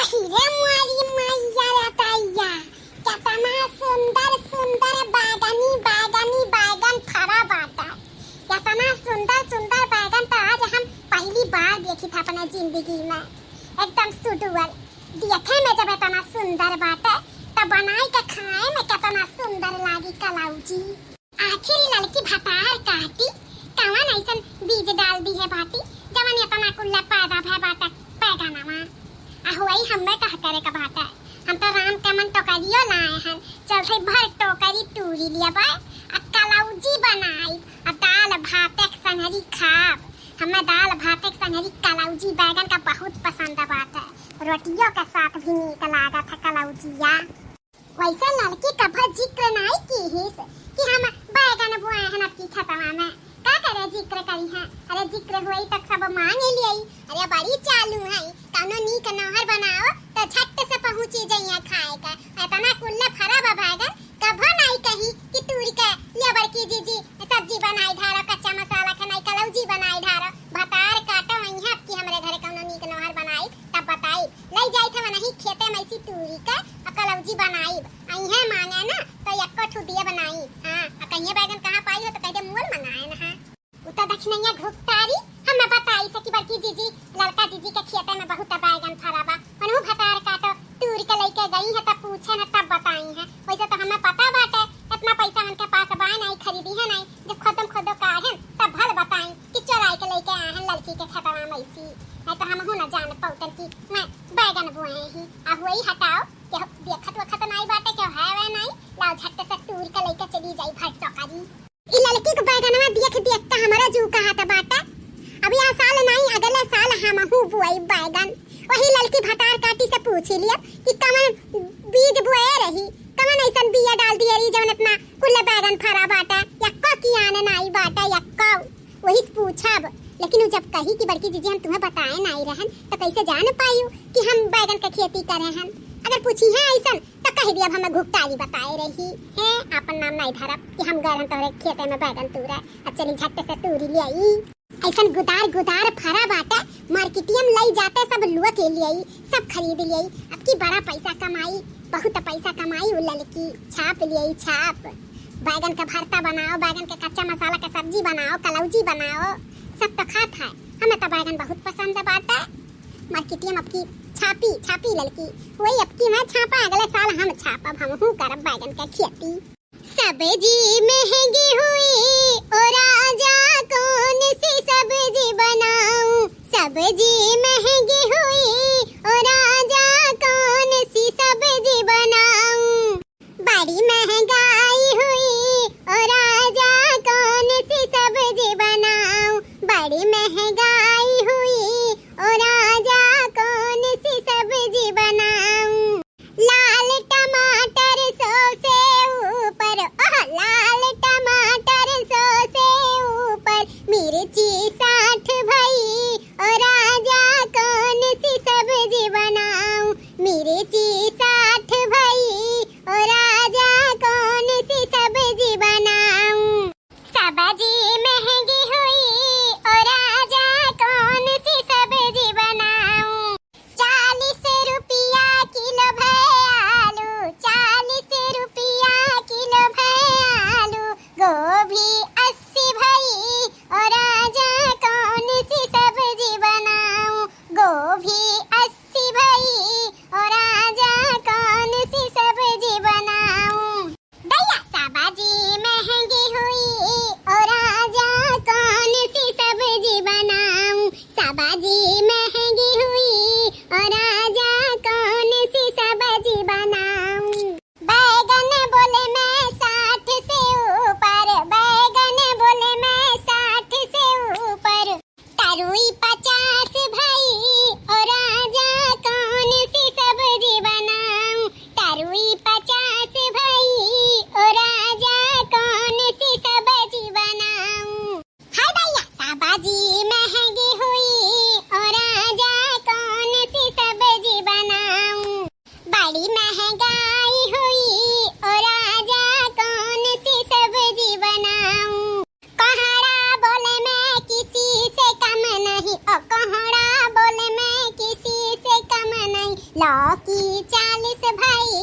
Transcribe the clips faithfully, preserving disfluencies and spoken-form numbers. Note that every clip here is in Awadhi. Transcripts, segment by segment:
अरे मोरी मैया रे दैया, केतना सुंदर सुंदर बैगनी बैगनी बैगन फरा बाटे। केतना सुंदर सुंदर बैगन त आज हम पहली बार देखी था अपने जिंदगी में। एकदम सुडुअल। देखे में जब एतना सुंदर बाटे, त बनाई के खाए में केतना सुंदर लागी कलौजी। आखिर ई ललकी भतार काटी कवन अइसन बीज डाल दिहे बाटी, जवन एतना कुल्ला पैदा भए बाटे बैगनवा। आ होई हम्मे कह करे के बाटे, हम तो राम के मन टोकरियो लाए हन, चल भाई भर टोकरी तूरी लियबै, आ कलौजी बनाई, आ दाल भात एक संगरी खाब। हम्मे दाल भात एक संगरी कलौजी बैगन का बहुत पसंद बाटे, रोटियों के साथ भी नीक लागत है कलौजिया। वैसे ललकी कभो जिक्र नाई कीहिस कि हम बैगन बोए हन अबकी खेतवा में। का करे जिक्र करिहैं? अरे जिक्र होई तक सब मांग लियई। अरे बड़ी चालू है, कौनो नीक नौहर बनाओ त झट से पहुंची जइहैं खाए का। एतना कुल्ला फरा बा बैगन, कभो नाई कही कि तूरी के ले बड़की जीजी सब्जी बनाई ढारो, कच्चा मसाला के नाई कलौजी बनाई ढारो। भतार काटो अइहैं अबकी हमरे घरे कौनो नीक नौहर बनाई तब बताई। लई जाई थे वनही खेते में ऐसी तूरी के आ कलौजी बनाई। अइहैं मांगे ना तो एक्को ठू दिए बनाई। हाँ, आ कहिए बैगन कहाँ पाई हो तो कह दे मोल मंगाए ना। हाँ, उ तो दक्षिणैया घुपतारी हमें बताई से कि बड़की जीजी ललका जीजी के खेते में बहुत बैगन फरा बा। मनहू भतार काटो तूर के लइके गई है तब पूछे न तब बताई है। वैसे तो हमें पता बाटे एतना पैसा हमके पास बा नहीं, खरीदी है नहीं, जब खुदम खुदो काढ़ेन तब भल बताई कि चोराई के लइके आए हैं ललकी के खेतवा में ऐसी। नहीं तो हमहू न जान पौतन कि मैं बैगन बोए ही। आ हुई हटाओ, केहू देखत वखत नाई बाटे, केहू है वह नाई, लाओ झट से तूर के लइके चली जाई भर टोकरी। ई ललकी के बैगनवा देख देख के हमारा जू कहत बाटे, अब यह साल नाई अगले साल हमहू बोई बैगन। वही ललकी भतार काटी से पूछी लिया कि कवन बीज बोए रही, कवन ऐसन बिया डाल दिए रही जवन इतना कुल बैगन फरा बाटे, यक्को की आने नाई बाटे, यक्को। वही से पूछब, लेकिन उ जब कही कि बड़की जीजी हम तुम्हें बताए नाई रहन, तो कैसे जान पायू कि हम बैगन के खेती करे हन? अगर पूछी है ऐसन, तो कह दिया अब हमें घुपतारी बताए रही है, आपन नाम नाई धरब कि हम गए रहन तोहरे खेते में बैगन तूरे। अब चली झट से तूरी ले आई। ऐसन गुदार गुदार फरा बाटे, मार्केटिया में लई जाते सब लुआ के लिए आई, सब खरीद लिए आई। अब की बड़ा पैसा कमाई, बहुत पैसा कमाई उ ललकी, छाप लिए आई, छाप। बैगन का भरता बनाओ, बैगन के कच्चा मसाला का सब्जी बनाओ, कलौजी बनाओ, सब तो खात है। हमें तो बैगन बहुत पसंद बाटे। मार्केटिया में अब की छापी, छापी ललकी, वही अब की मैं छापा, अगले साल हम छापब, हमहू करब बैगन के खेती। सब्जी महंगी हुई, ओ राजा, कौन सी सब्जी बनाऊं? सब्जी महंगी हुई, ओ राजा, कौन सी सब्जी बनाऊं? बड़ी महंगाई हुई, ओ राजा, कौन सी सब्जी बनाऊं? बड़ी महंगाई हुई, ओ राजा, कौन सी सब्जी बनाऊं? लाल टमाटर सौ से ऊपर, ओह, लाल टमाटर सौ से ऊपर, मिर्ची साठ भई, ओ राजा, कौन लौकी चालीस भई,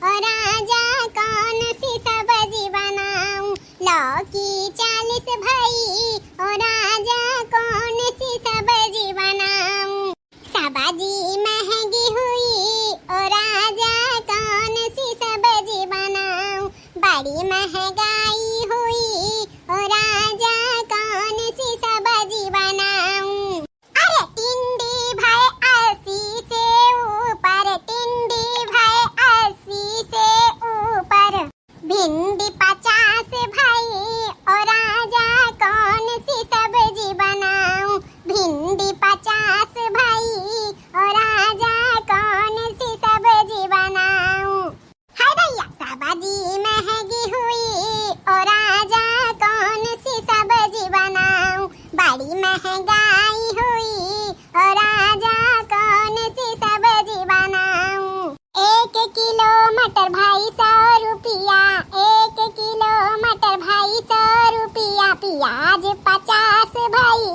ओ राजा कौन सी सब्जी बनाऊं? लौकी चालीस भई, ओ राजा कौन सी सब्जी बनाऊं? सब्जी महंगी हुई, ओ राजा कौन सी सब्जी बनाऊं? बड़ी महंगाई हुई, ओ राजा कौन सी सब्जी बनाऊं? अरे टिंडी भय अस्सी से ऊपर, टिंडी भय अस्सी से ऊपर। भिंडी पचास भई, ओ राजा कौन सी सब्जी बनाऊं? भिंडी पचास भई, ओ राजा कौन सी सब्जी बनाऊं? हाय भैया, सब्जी महंगी हुई, ओ राजा कौन सी सब्जी बनाऊं? बड़ी महंगाई हुई, ओ राजा कौन सी सब्जी बनाऊं? एक किलो मटर भई सौ रुपया, एक किलो मटर भई सौ रुपया, प्याज पचास भई,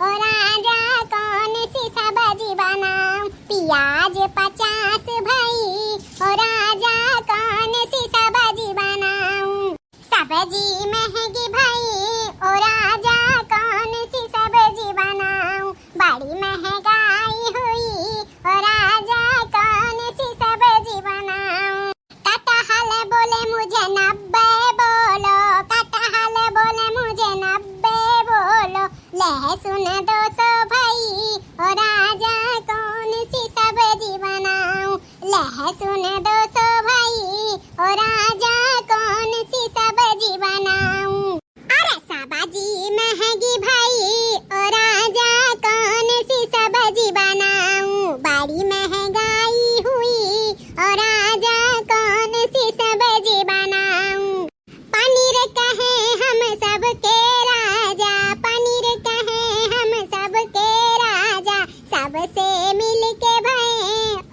ओ राजा कौन सी सब्जी बनाऊं? प्याज पचास भई, ओ राजा कौन सी सब्जी बनाऊं? सब्जी महंगी भई, ओ राजा कौन सी सब्जी बनाऊं? बड़ी महंगाई हुई, ओ राजा कौन सी सब्जी बनाऊं? कटहल बोले मुझे नब्बे बोलो, कटहल बोले मुझे नब्बे बोलो, लहसुन दो सौ भई, ओ राजा कौन सी सब्जी बनाऊं? लहसुन दो सौ भई, ओ राजा कौन सी सब्जी बनाऊं? अरे सब्जी महंगी भई, ओ राजा कौन सी सब्जी बनाऊं? बड़ी महंगाई हुई, ओ राजा कौन सी सब्जी बनाऊं? पनीर कहे हम सबके राजा, पनीर कहे हम सबके राजा, सबसे मिलके भए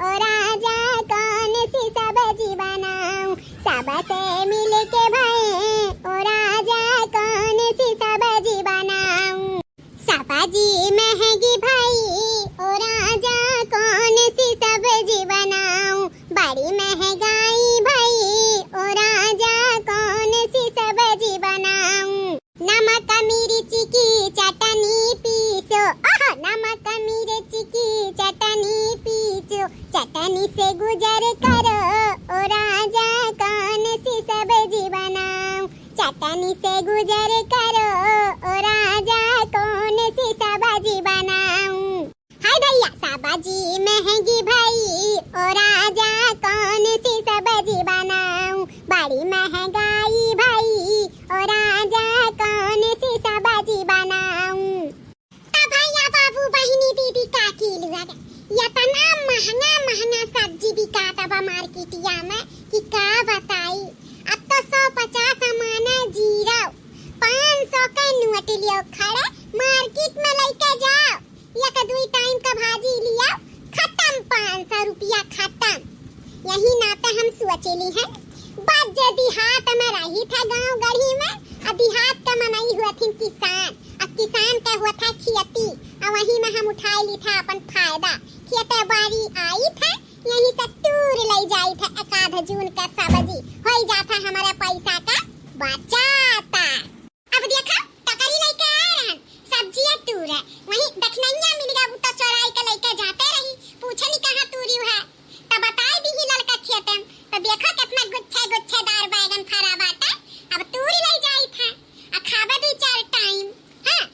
ओ राजा कौन सी सब्जी बनाऊं? सबसे मिलके भए ओ राजा कौन सी सब्जी बनाऊं? सब्जी महंगी भई ओ राजा कौन सी सब्जी बनाऊं? बड़ी महंगाई भई ओ राजा कौन सी सब्जी बनाऊं? नमक मिर्च की चटनी पीसो, ओह, नमक मिर्च की चटनी पीसो, चटनी से गुजर करो ओ राजा कौन सी सब्जी बनाऊं? चटनी से गुजर करो ओ राजा कौन सी सब्जी बनाऊं? हाय भैया, सब्जी महंगी भई ओ राजा कौन सी सब्जी बनाऊं? बड़ी महंगाई भई ओ राजा कौन सी सब्जी बनाऊं? त भैया बाबू बहिनी दीदी काकी लोग, एतना महंगा महंगा सब्जी बिकात बा मार्केटिया में कि का बताई। अब तो सौ पचास माने जीरो, पाँच सौ के नोट लियो खड़े मार्केट में लइके जाओ, एक दुई टाइम का भाजी लियो, खत्म पाँच सौ रुपया खत्म। यही नाते हम सोचेली हैं, बात जे देहात में रही था गाँव गढ़ी में, आ देहात का मनई हुआ थी किसान, आ किसान का हुआ था खेती, आ वही में हम उठाई ली था अपन फायदा। खेते बाड़ी आई था, यही से तूर लई जाई था, एक आध जून का सब्जी होई जात है हमारे पैसा का बचाता। अब देखा, टकरी लइके आए रहन, सब्जिया तूरे, वहीं दखिनैया मिल गया, उ तो चोराई के लइके जाते रही, पूछे नी कहाँ तूरी है, त बताई दीही ललका खेते में, तो देखो कितना गुच्छे गुच्छेदार बैगन फरा बाटे। अब तूरी लई जाई था, आ खाबे दुई चार टाइम, हाँ,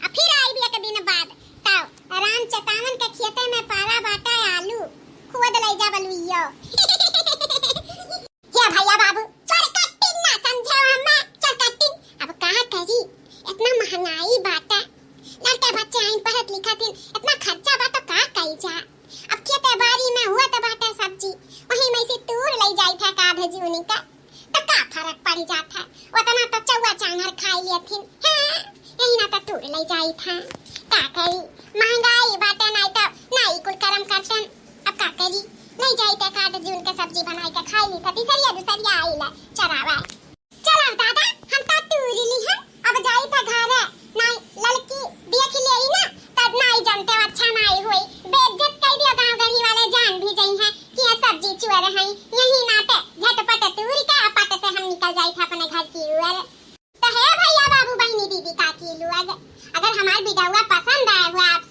आ फिर आई भी एक दिन बाद, तब राम चेतावन के खेते में पारा बाटे आलू, खुद लई जा बलुइयो। हे भैया बाबू, चोरकट्टी ना समझे हो हमें, चोरकट्टी। अब का करी, इतना महंगाई बाटे, लड़के बच्चे आइन पढ़त लिखत हिन, इतना खर्चा बा तो का करी जा। अब खेते बाड़ी में हुआ तो बाटे सब्जी, वही में से तूर लई जाई था का भेजी उन्हीं का, तो का फर्क पड़ी जात है, उतना तो चौवा चांगर खाई लेथिन। हाँ, यही ना तो तूर लई जाई था, का करी, महंगाई बाटे, नाई तो नाई कुल करम करतन। अब का करी, लई जाई ते काट जून के सब्जी बनाई के खाई ली, त तीसरिया दूसरिया आई ला चरावा। चलो दादा, हम तो तूरी ली है, अब जाई ते घरे, नाई ललकी देख लेई ना, तब नाई जानते अच्छा नाई होई, बेइज्जत कर दियो गाँव गढ़ी वाले, जान भी जाई है, तो हे भैया, बाबू, बहिनी, दीदी, काकी लोग, अगर, अगर हमार वीडियोवा पसंद आए हुआ आप